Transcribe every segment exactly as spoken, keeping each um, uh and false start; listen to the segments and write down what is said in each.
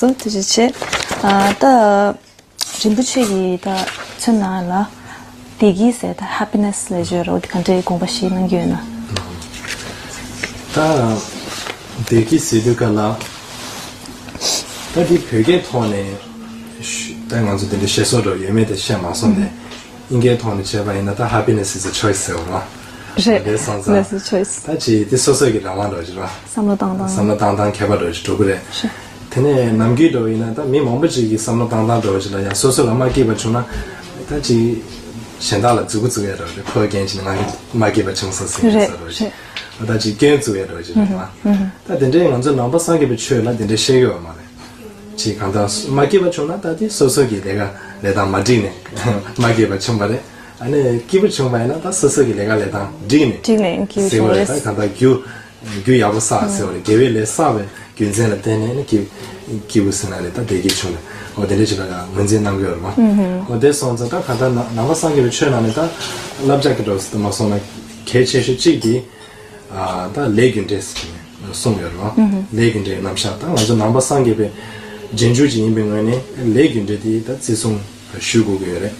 སོ་ཐུགས་རྗེ་ཆེ། ཨ་ད་རིན་པོ་ཆེ་གིས་ད་མཚོན་ན་ལ་བདེ་སྐྱིད་ཟེར་ད་ཧེ་པི་ནེ་སི་ལབ་ཡ་ཅིག་ཡོད་རེད། འོ་དེ་ག་འདྲའི་དགོངས་པ་བཞེས་གནང་གི་ཡོད་ན། ད་བདེ་སྐྱིད་ཟེར་དུས་སྐབས་ལ་ད་འདི་བོད་སྐད་ཐོག་ནས་ཞུ་ད་ང་ཚོ་དེ་འདྲའི་བཤད་སྲོལ་འདྲ་ཡོད་མེད་དེ་བཤད་མ་སོང་སྟེ། ཨིན་སྐད་ཐོག་ནས་བྱས་པ་ཡིན་ན་ད་happiness is a choice ཟེར་བ་རེད། རེད། དེ་སོང་ཙང་That's a choice. ད་ཅིག་དེ་སོ་སོ་གི་རང་དབང་འདྲ་ཅིག་རེད། བསམ་བློ་བཏང་སྟངས། བསམ་བློ་བཏང་སྟངས་ཁྱད་པར་འདྲ་ཅིག་འགྲོ་གི་རེད། རེད། དེ་ནས་ནམ་རྒྱུན་འདྲ་ཡིན་ན་ད་མི་མང་པོ་ཅིག་གི་བསམ་བློ་བཏང་སྟངས་འདྲ་ཅིག་ལ་ཡང་སོ་སོ་ལ་མ་སྐྱིད་པ་བྱུང་ན་ད་ཅིག་གཞན་དག་ལ་མཛུབ་གུ་བཙུགས་ཡ་འདྲ་རེད། ཁོའི་རྐྱེན་བྱས་ནས་ང་གི་མ་སྐྱིད་པ་བྱུང་སོང་ཟེར་ཡ་རེད། ས་འདྲ་ཅིག་རེད། རེད། ད་ཅིག་སྐྱོན་བཙུགས་ཡ་འདྲ་ཅིག་རེད་མ། ད་དེ་འདྲའི་ང་ཚོ་ནང་པ་སངས་རྒྱས་པའི་ཆོས་ལ་དེ་འདྲའི་བཤད་ཡོད་མ་རེད། ཅིག་གང་ལྟར་མ་སྐྱིད་པ་བྱུང་ན་ད་དེ་སོ་སོ་གི་ལས་ཀ་ལས་སྟངས་མ་འགྲིག་ནས་མ་སྐྱིད་པ་བྱུང་བ་རེད། ཨ་ནི་སྐྱིད་པོ་བྱུང་བ་ཡིན་ན་ད་སོ་སོ་གི་ལས་ཀ་ལས་སྟངས་འགྲིག་ནས་འགྲིག་ནས་སྐྱིད་པོ་ཟེར་བ་བྱུང་རེད། རེད། ད་གང་ལྟར་རྒྱུ་རྒྱུ་ཡག་པོ་བསགས་ཟེར་བ་རེད། དགེ་བའི་ལས་བསགས་པའི་རྒྱུ་མཚན་ལ་བརྟེན་ནས་ནི་སྐྱིད་སྐྱིད་པོ་ཟེར་ན་རེད། ད་བདེ་སྐྱིད་བྱུང་ནས་འོ་དེ་འདྲ་ཅིག་ལ་ཡང་ངོས་འཛིན་གནང་གི་ཡོད་རེད་མ། འོ་དེ་སོང་ཙང་ད་གང་ལྟར་ནང་ནང་པ་སངས་རྒྱས་པའི་ཆོས་ནང་ནས་ད་བསླབ་བྱ་གི་འགྲོ་ཟེར་དུ་མ་སོང་ན་གལ་ཆེ་ཤོས་གཅིག་དེ། ད་ལས་རྒྱུ་འབྲས་ཟེར་ནས་གསུངས་ཡོད་རེད། ལས་རྒྱུ་འབྲས་རྣམ་གཞག་ད་ང་ཚོ་ནང་པ་སངས་རྒྱས་པའི་རྗེས་འཇུག་ཅིག་ཡིན་པའི་ངོས་ནས་ལས་རྒྱུ་འབྲས་དེ་ད་བརྩི་སྲུང་ཞུ་དགོས་ཀྱི་ཡོད་རེད།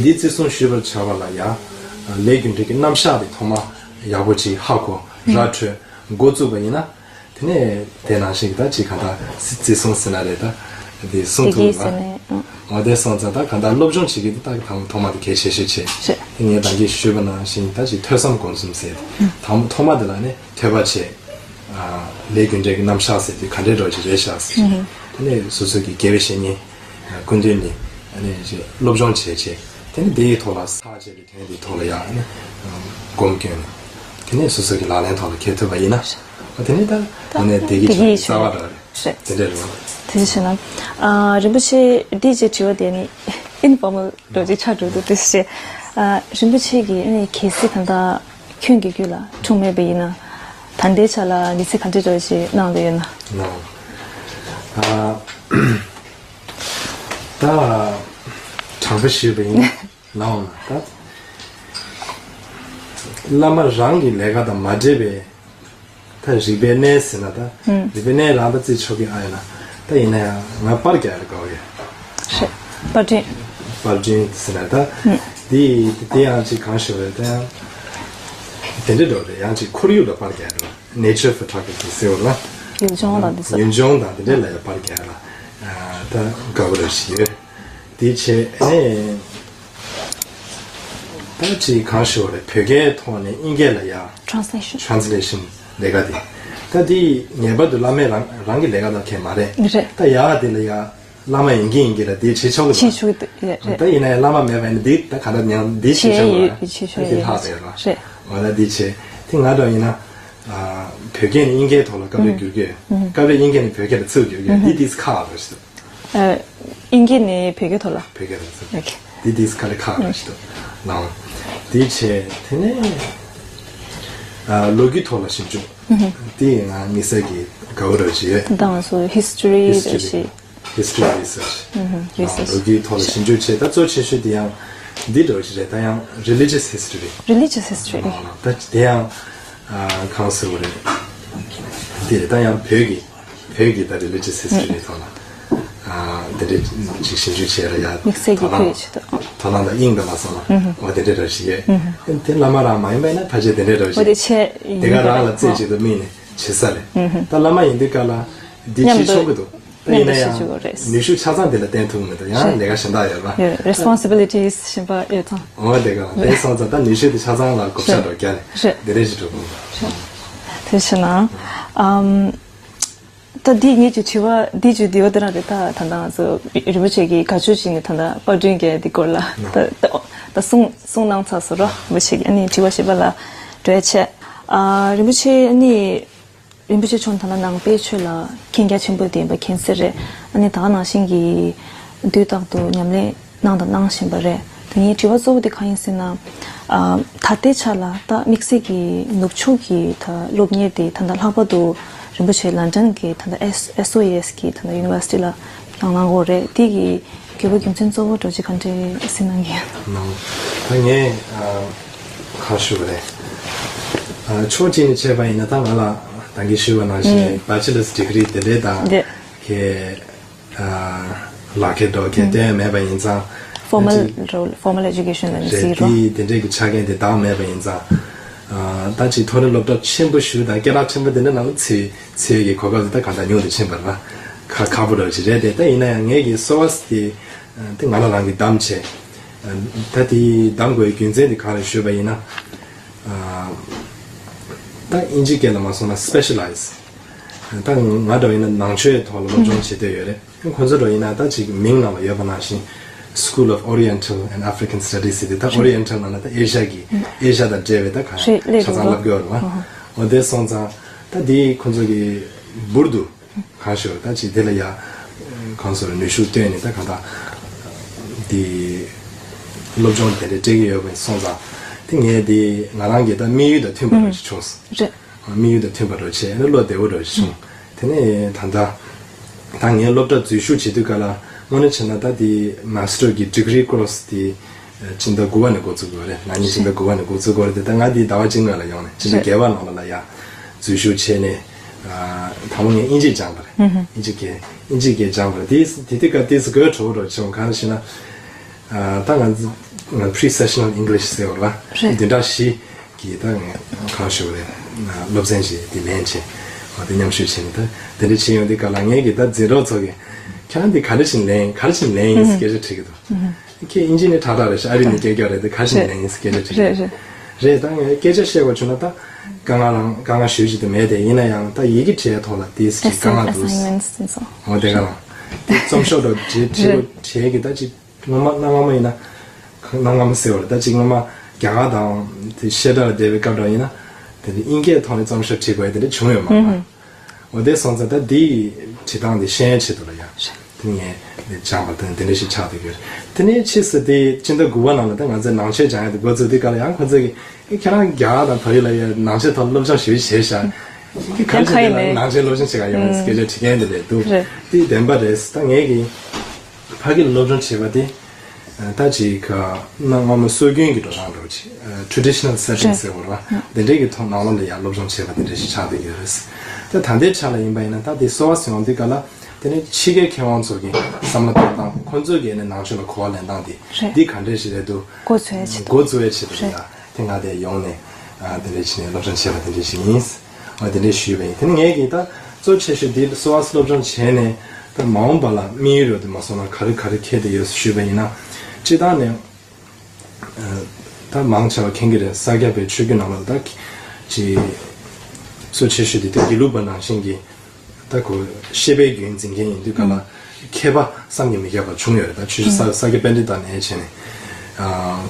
འདི་བརྩི་སྲུང་ཞུ་བར་བྱ་བ་ལ་ཡང་ལས་རྒྱུ་འབྲས་ཀྱི་རྣམ་གཞག་དེ་ཐོག་མ་ཡག་པོ་ཅིག་ཧ་གོ་ར་འཕྲོད་འགོ་བཙུགས་པ་ཡིན་ན། དེ་ནས་དེ་ནང་བཞིན་གྱི་ད་ཅིག་གང་ལྟར་བརྩི་སྲུང་ཟེར་ན་རེད། ད་དེ་སྲུང་ཐུབ་ཡོད་པ། འོ་དེ་སོང་ཙང་ད་གང་ལྟར་སློབ་སྦྱོང་བྱེད་ཀྱི་དེ་ད་ཐོག་མ་དེ་གལ་ཆེ་ཤོས་ཆེ། དེ་ངས་ད་གིན་ཞུས་པ་ནང་བཞིན་ད་ཅིག་ཐོས་བསམ་སྒོམ་གསུམ་ཟེར་ཐོག་ཐོག་མ་དེ་ལ་ནི་ཐོས་པ་བྱས། ལས་རྒྱུ་འབྲས་ཀྱི་རྣམ་གཞག་ཟེར་དེ་ག་འདྲའི་འགྲོ་ཅིག་རེད་ཤག་ཟེར། དེ་ནས་སོ་སོ་གི་དགེ་བའི་བཤེས་གཉེན་སྐུ་མདུན་ནས་ནི་སློབ་སྦྱོང་བྱས་བྱས། དེ་ནི་དེའི་ཐོག་ལ་ཐག་བཅད་པའི་དོན་དེའི་ཐོག་ལ་ཡང་ནི་སྒོམ་སྐྱོན་ནས་དེ་ནས་སོ་སོ་གི་ལག་ལེན་ཐོག་ལ་འཁྱེར་ཐུབ་པ་ཡིན་ན། དེ་ནས་ད་དངོས་གནས་བདེ་སྐྱིད་ཆགས་རྩ་བ་འདྲ་རེད། དེ་འདྲ་རེད་བ། དེ་བྱས་ན། ཨ་རིན་པོ་ཆེ་འདི་ཅེས་དྲི་བ་དེ་ནི་ཨིན་ཕོར་མལ་འདྲ་ཅིག་ཆགས་འགྲོ་འདུག་དེ་བྱས། ཨ་རིན་པོ་ཆེ་གིས་ཨ་ནི་གལ་སྲིད་ད་ལྟ་ཁྱོད་ཀྱི་རྒྱུད་ལ་འཁྲུངས་མེད་པ་ཡིན་ན། ད་ལྟའི་ཆ་ལ་མི་ཚེ་ག་འདྲ་འདྲ་ཅིག་གནང་བསྡད་ཡོད་ན། ནའོ། ཨ། ད་དྲང་པོ་ཞུས་པ་ཡིན་ན་ནའོ་ན་ད། བླ་མ་རང་གི་ལས་ཀ་དང་མ་འབྲེལ་བའི་ད་རིག་པའི་གནས་ཟེར་ན་ད། ཨུམ། རིག་པའི་གནས་རང་ད་རྩིས་ཆོག་གི་ཨ་ཡིན་ན་ད་ཡིན་ན་ཡང་ང་པར་རྒྱག་ཡ་དགའ་བོ་ཡོད། རེད། པར་སྐྲུན། པར་སྐྲུན་ཟེར་ན་ད། ཨུམ། དེ་དེ་ཡང་ཅིག་གང་ཞུ་བ་རེད་ད་ཡང་། དེ་འདྲ་འགྲོ་རེད། ཡང་ཅིག་ཁོར་ཡུག་ལ་པར་རྒྱག་ཡ་འགྲོ། Nature photography ཟེར་བ་ལ། ཡུལ་ལྗོངས་དང་དེ་ཚོ། ཡུལ་ལྗོངས་དང་དེ་འདྲ་ལ་ཡང་པར་རྒྱག་ཡ་ལ། ད་དགའ་བོ་རེད་ཞིག་ཡོད། དེ་བྱས་ཨེ། ད་ཅིག་གང་ཞུ་བ་རེད། བོད་སྐད་ཐོག་ནས་དབྱིན་སྐད་ལ་ཡ། Translation. Translation ལས་ཀ་དེ། ད་དེ་ངེས་པར་དུ་བླ་མས་རང་རང་གི་ལས་ཀ་དང་ཁྱད་མ་རེད། རེད། ད་ཡག་དེ་ལ་ཡ་བླ་མ་ཡིན་གྱི་ཡིན་གྱི་ལ་དེ་བྱེད་ཆོག་གི་བྱེད་ཆོག་གི་འདུག་རེད། ད་ཡིན་ན་ཡང་བླ་མ་མེད་པ་ཡིན་ན་དེ་ད་ག་འདྲ་ཉང་དེ་བྱེད་ཆོག་གི་ཡོད་བྱེད་ཆོག་ད་དེ་ལྷག་བསྡད་ར། རེད། འོ་ད་དེ་བྱེད་དེ་ང་འདྲ་ཡིན་ན། བོད་སྐད་ནས་དབྱིན་སྐད་ཐོག་ལ་སྐབས་རེ་བསྒྱུར་གྱི་ཡོད། སྐབས་རེ་དབྱིན་སྐད་ནས་བོད་སྐད་ལ་ཚུར་བསྒྱུར་གྱི་ཡོད། འདི་དེས་ཁག་རེད་ཟེར། ཨ། དབྱིན་སྐད་ནས་བོད་སྐད་ཐོག་ལ། བོད་སྐད་ལ་ཚུར། ཨོ་ཁེ། འདི་དེས་ཁ་ལ་ཁག་རེད་ཟེར། ལའོ། དེ་བྱས་དེ་ནས་ཨ། ལོ་རྒྱུས་ཐོག་ལ་ཞིབ་འཇུག་འདི་ང་དམིགས་བསལ་གྱི་དགའ་བོ་རེད་ཅེས་ཡོད། ད་ང་ཚོ་ཧིས་ཊོ་རི་History. རེད་ཤི། History research. ཨ། research. ལོ་རྒྱུས་ཐོག་ལ་ཞིབ་འཇུག་བྱས། ད་གཙོ་ཆེ་ཤོས་དེ་ཡང་འདི་འདྲ་བོ་ཞིག་རེད། ད་ཡང་religious history. Religious history. ཨ། ད་དེ་ཡང་ཨ། གང་ཟེར་བ་རེད། འདི་རེད། ད་ཡང་བོད་ཀྱི་བོད་ཀྱི་ད་religious history ཐོག་ལ་ཨ། འདི་འདྲ་ཅིག་ཞིབ་འཇུག་བྱས་ར་ཡ། དམིགས་བསལ་གྱི་དོ་སྣང་བོད་ཆེད་དུ། དོ་སྣང་དང་དབྱིངས་དང་མ་སོང་ན་འོ་དེ་འདྲ་འདྲ་ཞིག་ཡོད། དེ་བླ་མ་རང་མ་ཡིན་པ་ཡིན་ན་ཕལ་ཆེར་དེ་འདྲ་འདྲ་འོ་དེ་ཞིག་ཆེད་ཡིན་དེ་ག་རང་ལ་རྩེ་གཅིག་ཏུ་དམིགས་ནས་བྱེད་ས་རེད། ད་བླ་མ་ཡིན་དུས་སྐབས་ལ་འདི་མཉམ་བྱེད་དུ་ཆོག་གི་འདུག་ད་ཡིན་ན་ཡང་ནུས་ཤུགས་ཆ་ཚང་དེ་ལ་བརྟེན་ཐུབ་མི་འདུག་ཡང་ལས་ཀ་གཞན་དག་ཡོད་པ། ཡོད། responsibilities གཞན་པ་ཡོད་ཙང་། འོ་དེ་ག་དེ་སོང་ཙང་ད་ནུས་ཤུགས་དེ་ཆ་ཚང་ལ་བགོ་བཤའ་རེད། འགྲོ་རྒྱ་ནས་རེད། དེ་རེད་ཞིག་འགྲོ་དགོས། དེ་བྱས་ན་ཨམ། ད་འདི་ངེད་ཀྱི་དྲི་བ་འདི་ཅུ་འདི་བ་དེ་རང་རེད། ད་ད་ལྟ་ང་ཚོ་རིན་པོ་ཆེ་གིས་དགའ་ཕྱོགས་ཅིག་ནས་ད་ལྟ་པར་སྐྲུན་གྱི་འདི་སྐོར་ལ་ད་ད་ད་གསུང་གསུང་གནང་ཚར་སོང་རོ། རིན་པོ་ཆེ་གིས་ཨ་ནི་དྲི་བ་བཞི་པ་ལ་འགྲོ་ཡ་ཆེད། ཨ་རིན་པོ་ཆེ་ཨ་ནི། རིན་པོ་ཆེ་མཆོག་ད་ལྟ་ནང་པའི་ཆོས་ལ་མཁྱེན་རྒྱ་ཆེན་པོ་ལྡན་པ་མཁྱེན་གསལ་རེད། ཨ་ནི་ད་ག་ནང་བཞིན་གྱི་དུས་རྟག་ཏུ་ཉམས་ལེན་གནང་དང་གནང་བཞིན་པ་རེད། དེ་ངའི་དྲི་བ་གཙོ་བོ་དེ་གང་ཡིན་ཟེར་ན། ཨ། ད་ལྟའི་ཆ་ལ་ད་དམིགས་བསལ་གྱི་ནུབ་ཕྱོགས་ཀྱི་ད་སློབ་གཉེར་དེ་ད་ལྟ་ལྷག་པར་དུ་རིན་པོ་ཆེ་ལན་ཌན་གྱི་ད་ལྟ་S- S O A S གི་ད་ལྟ་ཡུ་ནི་ཝར་སི་ཊི་ལ་ཡང་གནང་གི་ཡོད་རེད། དེ་གི་དགོས་པ་རྒྱུ་མཚན་གཙོ་བོ་འདྲ་ཅིག་ག་འདྲས་གསུང་གནང་གི་ཡོད། ནང་ད་ངས་ཨ། གང་ཞུ་བ་རེད། ཨ། ཕྱོགས་གཅིག་ནས་བྱས་པ་ཡིན་ན་ད་ང་ལ་ད་གིན་ཞུས་པ་ནང་བཞིན་ཨུམ། bachelor's degree དེ་འདྲས་དང་། འདི། གི་ལག་ཁྱེར་འདྲ་བོ་གས་སྟོན་མེད་པ་ཡིན་ཙང་། Formal role, formal education ལ་ནི་རེད། ཟེར་རོ། དེ་དེ་འདྲས་ཀྱི་ཆ་རྐྱེན་དེ་དག་མེད་པ་ཡིན་ཙང་། ད་ཅིག་མཐོ་རིམ་སློབ་གྲྭ་ཆེན་པོ་ཞུ་དང་སྐད་གྲགས་ཆེན་པོ་དེ་འདྲ་ནང་ཚུད་ཚུད་ཀྱི་གོ་སྐབས་དེ་ད་གང་ལྟར་ཉུང་དུ་ཕྱིན་པ་རེད་པ། ཁག་ཁག་པོ་འདྲ་བོ་ཅིག་རེད་དེ། ད་ཡིན་ན་ཡང་ངེད་ཀྱི་སོ་བ་དེ་དེ་ང་རང་རང་གིས་བདམས་བྱས། ད་དེ་བདམས་དགོས་རྒྱུ་མཚན་དེ་གང་རེད་ཞུས་པ་ཡིན་ན། ད་དབྱིན་ཇི་སྐད་ལ་མ་སོང་ན་specialize། ད་ང་འདྲ་བ་ཡིན་ན་ནང་ཆོས་ཐོག་ལ་སློབ་སྦྱོང་བྱེད་འདོད་ཡོད་རེད། ཁོང་ཚོ་འདྲ་ཡིན་ན་ད་ཅིག་མིང་ནང་ལ་ཡོད་པ་ནང་བཞིན་School of Oriental and African Studies ཟེར་ཏེ། ད་Oriental ནང་ལ་ད་ཨེ་ཤ་ཡ་གི་ཨེ་ཤ་ཡ་དང་འབྲེལ་བའི་ད་ག་རེད། ཆ་ཚང་བསླབ་ཀྱི་ཡོད་རེད་པ། འོ་དེ་སོང་ཙང་ད་དེ་ཁོང་ཚོ་གི་འབུར་དུ་གང་ཞུ་ད་ཅིག་དེ་ལ་ཡ་གང་ཟེར་ནུས་ཤུགས་བཏོན་ནས་ད་གང་ལྟར་དེ་སློབ་སྦྱོང་དེ་འདྲ་སྤྲད་ཀྱི་ཡོད་པ་སོང་ཙང་། དེ་ངས་དེ་ང་རང་གི་ད་དམིགས་ཡུལ་དང་མཐུན་པ་འདྲ་ཞིག་བྱུང་སོང་། རེད། དམིགས་ཡུལ་དང་མཐུན་པ་འདྲ་བྱས་ནས་བློ་བདེ་བོ་འདྲ་བྱུང་། དེ་ནས་ད་ལྟ་ད་ངའི་སློབ་གྲྭ་འཛུལ་ཞུགས་བྱེད་དུས་སྐབས་ལ་དངོས་གནས་བྱས་ན་ད་དེ་master གི་degree course དེ་སྤྱི་ཟླ་དགུ་པ་ནས་འགོ་བཙུགས་དགོས་རེད། ང་གཉིས་སྤྱི་ཟླ་དགུ་པ་ནས་འགོ་བཙུགས་དགོས་རེད་དེ། ད་ང་དེ་ཟླ་བ་གཅིག་སྔོན་ལ་ཡོང་ནས་སྤྱི་ཟླ་བརྒྱད་པ་ནང་ལ་ལ་ཡ་འཛུལ་ཞུགས་བྱས་ནས། དང་པོ་ངས་དབྱིན་ཇི་སྦྱངས་པ་རེད། དབྱིན་ཇི་སྐད་དབྱིན་ཇི་སྐད་སྦྱངས་པ་རེད། དེ་དེ་དུས་སྐབས་དེ་ཟི་གོའི་གྲོགས་རོགས་བྱུང་གང་ཞེ་ན། ད་ང་ང་pre-sessional English ཟེར་བ་རེད། བདུན་ཕྲག་བཞི་གི་ད་ངས་གང་ཞུ་རེད། སློབ་ཚན་ཞིག་དེ་ལེན་བྱས། འོ་དེ་མཉམ་ཞུགས་བྱས་ནས་ད་དེ་འདྲ་བྱས་ཡོང་དུས་སྐབས་ལ་ངས་ཀྱི་ད་འཛིན་གྲོགས་ཚོ་གི་ཁྱེད་རང་འདི་ག་འདྲ་ཞིག་ལེན་ག་རེ་ཞིག་ལེན་ཡིན་ཟེར་སྐད་ཆ་དྲིས་ཀྱི་འདུག་ཁྱེད་དབྱིན་ཇི་ནས་ཁྲག་ཁྲག་རེད་ཤག་ཨ་རི་ནས་སྐད་རྒྱག་རེད་དེ་ག་རེ་ཞིག་ལེན་ཡིན་ཟེར་སྐད་ཆ་དྲིས་ཀྱི་འདུག་རེད། ད་ངས་སྐད་ཆ་བཤད་དགོས་བྱུང་ན་ད་དཀའ་ངལ་རང་དཀའ་ངལ་ཞུ་བྱེད་དུ་མེད་དེ། ཡིན་ན་ཡང་ད་ཡི་གེ་བྲིས་ཐོག་ལ་དེ་ཞིག་དཀའ་ངལ་འདུག assignments དེ་ཚོ། འོ་དེ་ག་རང་དེ་རྩོམ་ཤོག་འདྲ་བྲིས་བྲིས་རེད། བྲིས་ཀྱི་ད་ཅིག་སྔོན་མ་གནའ་སྔ་མོ་ཡིན་ན། གནའ་སྔ་མོ་ཟེར་བ་རེད། ད་ཅིག་སྔོན་མ་རྒྱ་གར་དང་དེ་བཤད་གྲྭ་ལ་བསྡད་པའི་སྐབས་འདྲ་ཡིན་ན། དེ་འདྲ་དབྱིན་སྐད་ཐོག་ནས་རྩོམ་ཤོག་བྲིས་དགོས་ཡ་དེ་འདྲ་བྱུང་ཡོད་མ་རེད། འོ་དེ་སོང་ཙང་ད་འདི་བྲིས་སྟངས་འདི་ཤེས་ཡོན་ཆེད་དུ་ལ་ཡ། དེ་ངས་འདི་སྦྱངས་པ་དང་དེ་འདྲ་ཞིག་ཆགས་བསྡད་ཡོད་རེད། དེ་ནས་ཕྱིས་སུ་དེ་སྤྱི་ཟླ་དགུ་པ་ནང་ལ་ད་ང་ཚོས་ནང་ཆོས་སྦྱང་ཡ་དེ་འགོ་བཙུགས་དུས་སྐབས་ལ་ཡང་ཁོ་ཚོས་ཀྱི་ཨེ་ཁྱེད་རང་རྒྱ་གར་དང་བལ་ཡུལ་ལ་ཡ་ནང་ཆོས་ཐོག་སློབ་སྦྱོང་ཞེ་པོ་བྱས་ཤག་ཁྱེད་ཁ་ཡིན་ནས་ནང་ཆོས་སློབ་སྦྱོང་བྱེད་ག་ཡོང་སྐད་ཆ་དྲི་མཁན་དེ་འདྲ་འདུག་རེད། དེ་བདེན་པ་རེད། ད་ངས་ཀྱི་ཕ་གི་སློབ་སྦྱོང་བྱས་པ་དེ། ད་ཅིག་གནའ་སྔ་མོ་སྲོལ་རྒྱུན་གྱི་འགྲོ་སྟངས་འདྲ་བོ་ཅིག་traditional setting ཟེར་བ་རེད་བ། དེ་འདྲའི་གི་ཐོག་ནང་ལོགས་ལ་ཡང་སློབ་སྦྱོང་བྱས་པ་དེ་འདྲ་ཞིག་ཆགས་བསྡད་ཡོད་རེད། ད་ད་ལྟའི་ཆ་ལ་ཡིན་པ་ཡིན་ན་ད་དེ་གསོ་བ་ཟེར་ཡོང་དུས་ག་ལ་དེ་ནི་ཕྱི་རྒྱལ་མཁས་དབང་ཚོ་གི་བསམ་བློ་གཏོང་སྟངས། ཁོང་ཚོ་གི་ནི་ནང་ཆོས་ལ་གོ་བ་ལེན་སྟངས་དེ་འདི་ག་འདྲས་ཞིག་རེད་འདུག་འགོ་ཚུགས་ཡ་ཆེད་དུ་འགོ་ཚུགས་ཡ་ཆེད་དུ་ཡ་དེ་ང་དེ་ཡོང་ནས་དེ་འདྲས་བྱས་ནས་སློབ་སྦྱོང་བྱས་པ་དེ་འདྲས་ཞིག་ཡིན། ཨ་དེ་འདྲས་ཞུས་པ་ཡིན། དེ་ནི་ངས་ཀྱིས་ད་གཙོ་ཆེ་ཤོས་འདི་གསོ་བ་སློབ་སྦྱོང་བྱས་ནས་ད་མ་འོངས་པ་ལ་དམིགས་ཡུལ་རོ་དེ་མ་སོང་ན་ག་རེ་ག་རེ་འཁེལ་བསྡད་ཡོད་ཞུས་པ་ཡིན་ན། སྤྱིར་བཏང་ནས་ད་མང་ཆེ་བ་མཁྱེན་གྱི་རེད། ས་སྐྱ་པའི་ཆོས་བརྒྱུད་ནང་ལ་ད་ཅི་གཙོ་ཆེ་ཤོས་དེ་ད་དགེ་ལུགས་པ་ནང་བཞིན་གྱི་ད་ཁོ་ཤེས་པའི་རྒྱུན་འཛིན་མཁན་ཡིན་དུས་ག་ལ། མཁས་པ་བསམ་གྱིས་མི་ཁྱབ་པ་བྱུང་ཡོད་རེད། ད་ཆོས་ཞུ་ས་ས་སྐྱ་པཎྜི་ཏ་ནས་བྱས་ནས།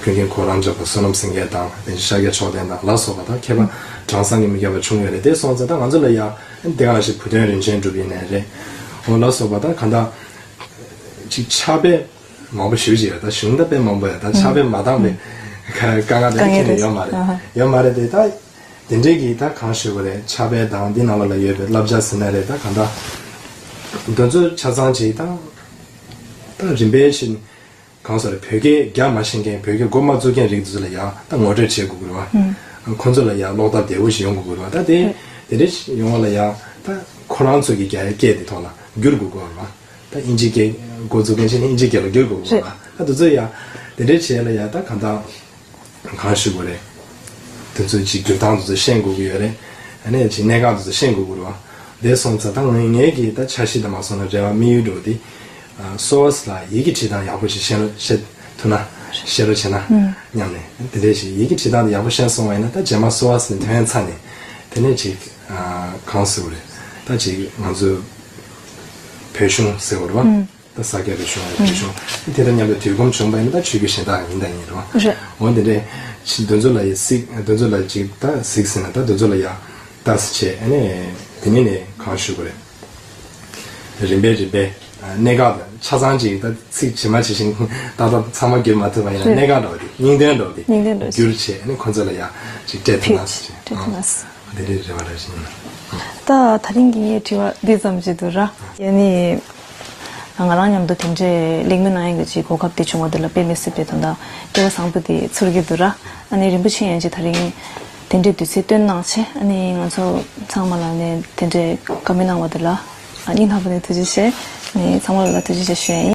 ཀུན་མཁྱེན་གོ་རམས་ཆོས་པ་བསོད་ནམས་སེང་གེ་དང་དེ་ཤཱཀྱ་མཆོག་ལྡན་དང་ལ་སོགས་པ་དང་མཁས་པ་གྲངས་བསམ་གྱིས་མི་ཁྱབ་པ་བྱུང་ཡོད་རེད། དེ་སོང་ཙང་ད་ང་ཚོ་ལ་ཡ་དེ་ག་ནང་བཞིན་བུ་སྟོན་རིན་ཆེན་གྲུབ་ཡིན་ནའི་རེད། འོ་ལ་སོགས་པ་ད་ག་འདྲ་ཅིག་ཕྱག་དཔེ་མང་པོ་ཞེ་པོ་ཅིག་ཡོད། ད་གཞུང་ད་དཔེ་མང་པོ་ཡོད། ད་ཕྱག་དཔེ་མ་འདང་བའི་དཀའ་ངལ་ད་དཀའ་ངལ་ཁྱོན་ནས་ཡོད་མ་རེད། ཡོད་མ་རེད་དེ་ད། དེ་འདྲའི་གི་ད་གང་ཞུ་དགོས་རེད། ཕྱག་དཔེ་དང་འདི་ནང་ལོགས་ལ་ཡོད་པའི་བསླབ་བྱ་ཟེར་ན་རེད། ད་གང་ལྟར་འདི་ཚོ་ཆ་ཚང་ཅིག་ད་ད་རིམ་པས་བཞིན་གང་ཟེར་བོད་སྐད་རྒྱག་མ་ཤེས་མཁན་བོད་སྐད་མགོ་མ་ཚོས་མཁན་རིགས་འདི་ཚོ་ལ་ཡང་ད་ངོ་སྤྲོད་བྱེད་དགོས་ཀྱི་རེད་བ། ཁོང་ཚོ་ལ་ཡང་ཀློག་ཐབས་བདེ་བོ་ཞིག་ཡོང་དགོས་ཀྱི་རེད་བ། ད་དེ་དེ་འདྲ་ཞིག་ཡོང་བ་ལ་ཡང་ད་ཁོ་རང་ཚོ་གི་རྒྱག་ཡའི་སྐད་དེ་ཐོག་ལ་བསྒྱུར་དགོས་ཀྱི་རེད་བ། ད་དབྱིན་ཇིའི་སྐད་འགོ་འཛུགས་མཁན་ཞིག་ནི་དབྱིན་ཇིའི་སྐད་ལ་བསྒྱུར་དགོས་ཀྱི་རེད་བ། ད་དེ་ཚོ་ཡང་དེ་འདྲ་བྱས་ལ་ཡང་ད་གང་ལྟར། གང་ཞུ་དགོས་རེད། དེ་ཚོའི་ཅིག་སྒྲུབ་སྟངས་དེ་ཚོ་ཤེས་དགོས་ཀྱི་ཡོད་རེད། ཨ་ནི་ཅིག་གནད་འགག་དེ་ཚོ་ཤེས་དགོས་ཀྱི་རེད་བ། དེ་སོང་ཙང་ད་ངས་ངས་ཀྱི་ད་འཆར་གཞི་དང་མ་སོང་ན་རེ་བ་དམིགས་ཡུལ་འདྲ་བོ་དེ། སོ་བ་སི་ལ་ཡི་གེ་བྲིས་སྟངས་ཡག་པོ་ཞིག་ཤེས་རོགས་བྱེད་ཐུབ་ན་ཤེས་རོགས་བྱེད་ན་སྙམ་ནས་དེ་འདྲས་ཞིག་ཡི་གེ་བྲིས་སྟངས་དེ་ཡག་པོ་ཤེས་སོང་བ་ཡིན་ན་ད་རྗེས་མ་སོ་བ་སི་ནས་ཐོན་ཚར་ནས་དེ་ནས་ཅིག་གང་ཟེར་དགོས་རེད། ད་ཅིག་ང་ཚོ་བོད་གཞུང་ཟེར་དགོས་རེད་བ། ད་ས་སྐྱ་པའི་གཞུང་ལ་བོད་གཞུང་དེ་དང་མཉམ་དུ་དུས་ཁོམ་བྱུང་བ་ཡིན་ན་ད་ཆོས་བརྒྱུད་གཞན་དག་ཡིན་དང་ཡིན་རུང་། རེད། འོ་དེ་འདྲའི་ཕྱི་འདི་ཚོ་ལ་ཡི་གཟིགས་འདི་ཚོ་ལ་ཅིག་ད་གཟིགས་ཟིན་ན་ད་འདི་ཚོ་ལ་ཡ་ལྟ་ས་བྱས་ཨ་ནི་དེ་ནས་ནས་གང་ཞུ་དགོས་རེད། རིམ་པས་རིམ་པས་གནད་འགག་དང་ཆ་ཚང་ཅིག་ད་ཚིག་ཇི་མ་ཇི་བཞིན་ཏག་ཏག་ཚང་མ་བསྒྱུར་མ་ཐུབ་པ་ཡིན་ན་གནད་འགག་འདྲ་བོ་དེ་སྙིང་དོན་འདྲ་བོ་དེ་སྙིང་དོན་འདྲ་བོ་བསྒྱུར་བྱས་ཨ་ནི་ཁོ་ཚོ་ལ་ཡ་ཅིག་སྤྲད་ཐུབ་ན་ཕིཊ་ཟེར་བྱས་སྤྲད་ཐུབ་ན། དེ་འདྲའི་རེ་བ་རེ་བཞིན། ད་ད་རིང་གི་ངའི་དྲི་བ་འདི་ཙམ་ཞིག་འདུག་ར། ཡ་ནི། ང་རང་མཉམ་དུ་དེ་འདྲའི་གླེང་མོལ་གནང་ཡག་གི་ཅིག་གོ་སྐབས་དེ་བྱུང་བ་འདི་ལ་དཔེ་མི་སྲིད་པའི་དོན་དག་སྐལ་བ་བཟང་པོ་དེ་ཚོར་གྱི་འདུག་ར། ཨ་ནི་རིན་པོ་ཆེ་ཡང་ཅིག་ད་རིང་དེ་འདྲའི་དུས་ཚོད་བཏོན་གནང་བྱས་ཨ་ནི་ང་ཚོ་ཚང་མ་ལ་ནི་དེ་འདྲའི་བཀའ་མོལ་གནང་བ་འདི་ལ་ སྙིང་ཐག་པ་ནས་ཐུགས་རྗེ་ཆེ། ནས་ཚང་མ་ལ་ཐུགས་རྗེ་ཆེ་ཞུ་ཡ་ཡིན།